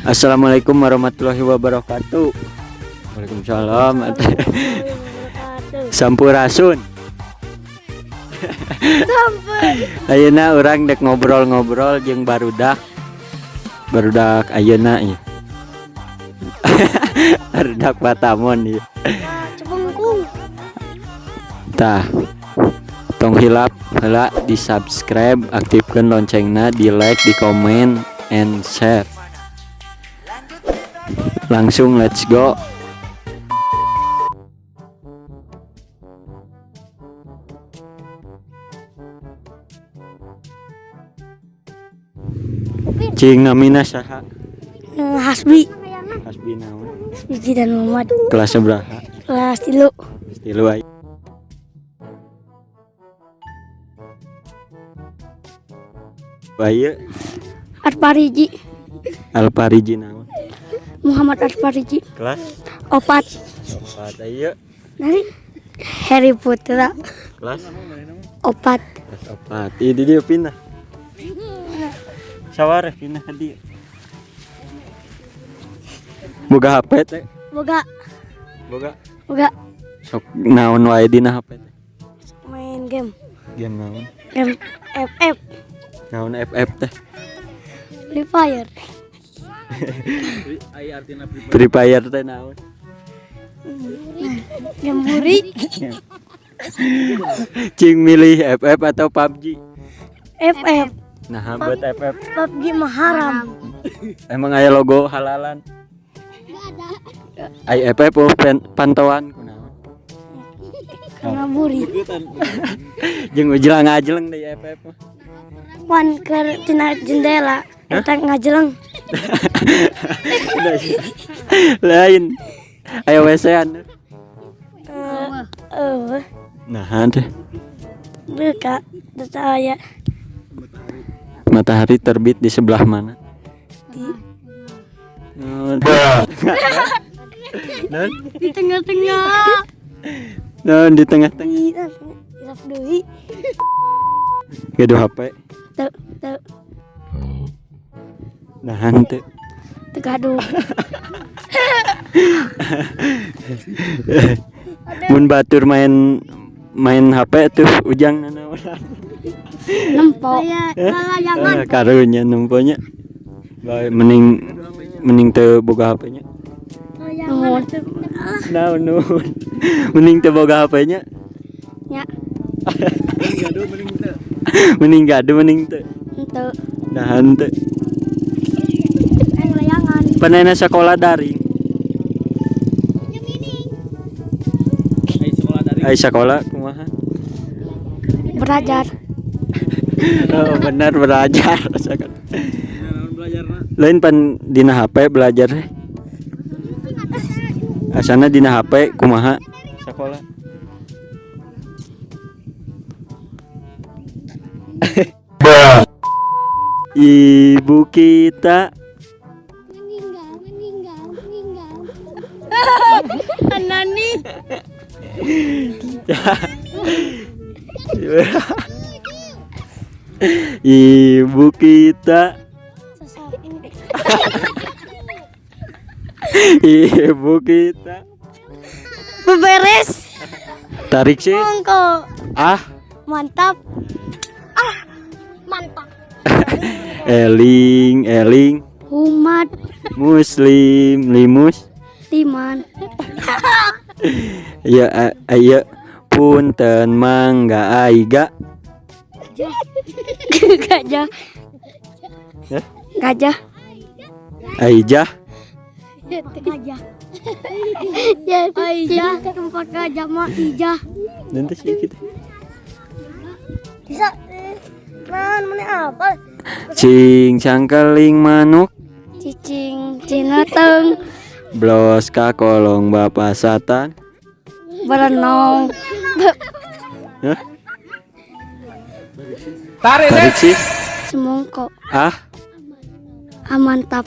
Assalamualaikum warahmatullahi wabarakatuh. Waalaikumsalam. Sampurasun. Ayeuna urang dek ngobrol-ngobrol jeung barudak. Barudak ayeuna ieu. Barudak Patamon ieu. Cebengkung. Tah. Tong hilap heula di subscribe, aktifkan loncengna, di like, di komen, and share. Langsung let's go. Cing namina saha? Hasbi. Hasbi naon? Hasbi dan Muhammad. Kelas sabaraha? Kelas 3. Kelas 3 aya. Baye. Arpariji. Alpariji naon? Muhammad Arpariji. Kelas 4. 4 aya. Dari Harry Putra. Kelas 4. Kelas 4. Ih, di dia pindah. Saware pindah ka dieu. Boga HP teh? Boga. Boga. Boga. Sok naon wae dina HP teh? Main game. Game naon? Game FF. Naon FF teh? Free Fire. Free Fire teh naon? Game buri. Cing milih FF atau PUBG? FF. Nah, buat FF. PUBG mah haram. Emang aya logo halalan? Ai FF oh pantauan kunaon? Karena buri. Jeung ujelang ngajeleng deui FF mah. Pan ke tina jendela eta ngajeleng. Lain. Aya WC-an. Nah, teh. Buka aya. Matahari terbit di sebelah mana? Di Non? Di tengah-tengah. Non di tengah-tengah. Hilap deui. Gaduh HP. Teu, teu. Nah, henteu. Teu gaduh. Mun batur main main HP tuh ujang nanaonan. Nempo. Layangan. Karunya nemponya. Bae mending mending teu boga HP-nya. Nuhun. Naon nuhun. Mending teu boga HP-nya. Nya. Mending gaduh mending teu. Henteu. Nah, henteu. Layangan. Panena sekolah daring. Ai sekolah kumaha? Belajar. Oh, benar belajar. Lain pan dina HP belajar. Asana dina HP kumaha sekolah. Ibu kita meninggal, meninggal, meninggal. Anani. Ibu kita. Ibu kita. Beberes. Tarik sih. Mongko. Ah. Mantap. Ah. Mantap. Eling, eling. Umat. Muslim, limus. Liman. Ya, ayo punten mangga aiga. Gajah. Hah? Gajah. Aijah. Gajah. Ya, Aijah. Tempat gajah mah ijah. Nanti sih kita. Bisa. Nah, mana apa? Cing cangkeling manuk. Cicing cinateng. Blos ka kolong bapak satan. Berenong. Hah? Tarik sih. Semongko. Ah. Ah, mantap.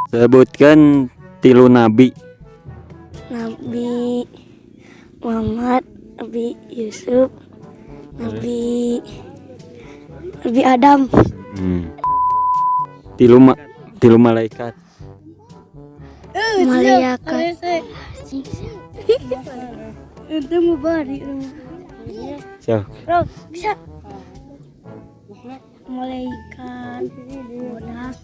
Sebutkan tilu nabi. Nabi Muhammad, Nabi Yusuf, Nabi Adam. Tilu Tilu malaikat. Malaikat. Itu mau bari. Sok. Bro, bisa. Malaikat bodas.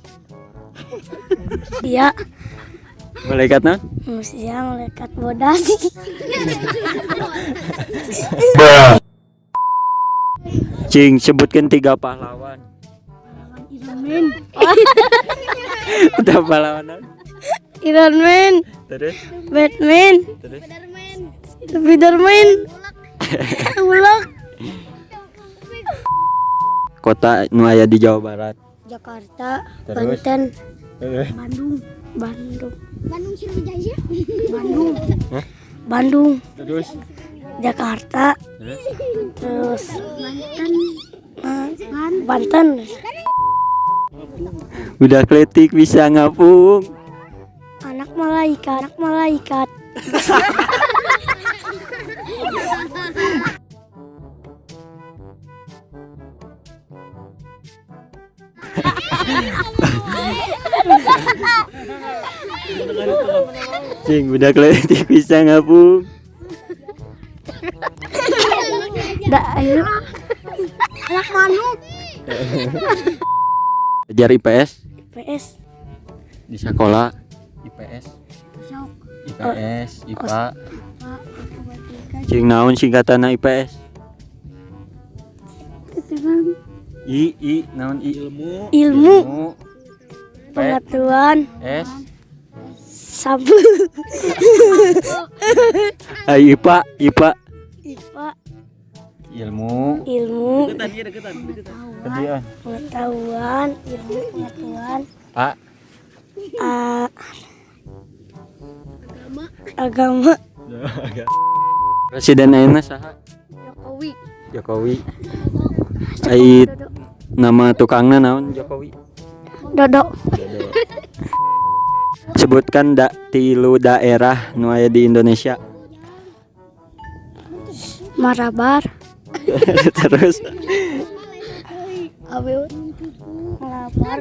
Iya, Malaikat naon? Manusia malaikat bodas. Cing, sebutkan tiga pahlawan. Iron Man. Udah pahlawan naon? Iron Man, Terus, Batman, terus. Spiderman. Ulak. Kota nu aya di Jawa Barat. Jakarta, Terus? Banten, Terus. Bandung, Bandung. Bandung Sriwijaya. Bandung. Bandung, Terus. Jakarta, Terus. Terus Banten. Banten. Budak leutik bisa ngapung. Anak malaikat, anak malaikat. Cing, budak leutik bisa ngapung. Da, ayo. Anak manuk. Ajar IPS PS. di sekolah IPS. IPS, IPA. Cing, naon singkatanna IPS? I I naon I? Ilmu. Ilmu, P pengetahuan, S sabu. Ai IPA, IPA. IPA, Ilmu. Ilmu, Kedian. Pengetahuan, ilmu pengetahuan, A A, agama. Presiden ayeuna saha? Jokowi. Jokowi. Ai nama tukangna naon Jokowi? Dodo. Sebutkan tilu daerah nu aya di Indonesia. Marabar. Terus. Abe Malabar.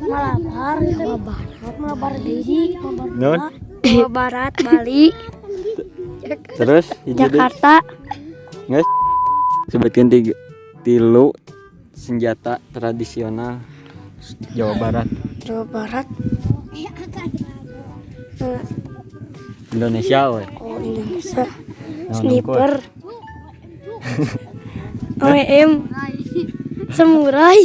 Malabar, Jawa Barat, Malabar Biji, Malabar Naon? Jawa Barat, Bali, Terus hiji deui. Jakarta. Nges. Sebutkan tiga, tilu senjata tradisional Jawa Barat. Jawa Barat. Indonesia we. Oh, Indonesia. Naon? Sniper. OEM. Samurai.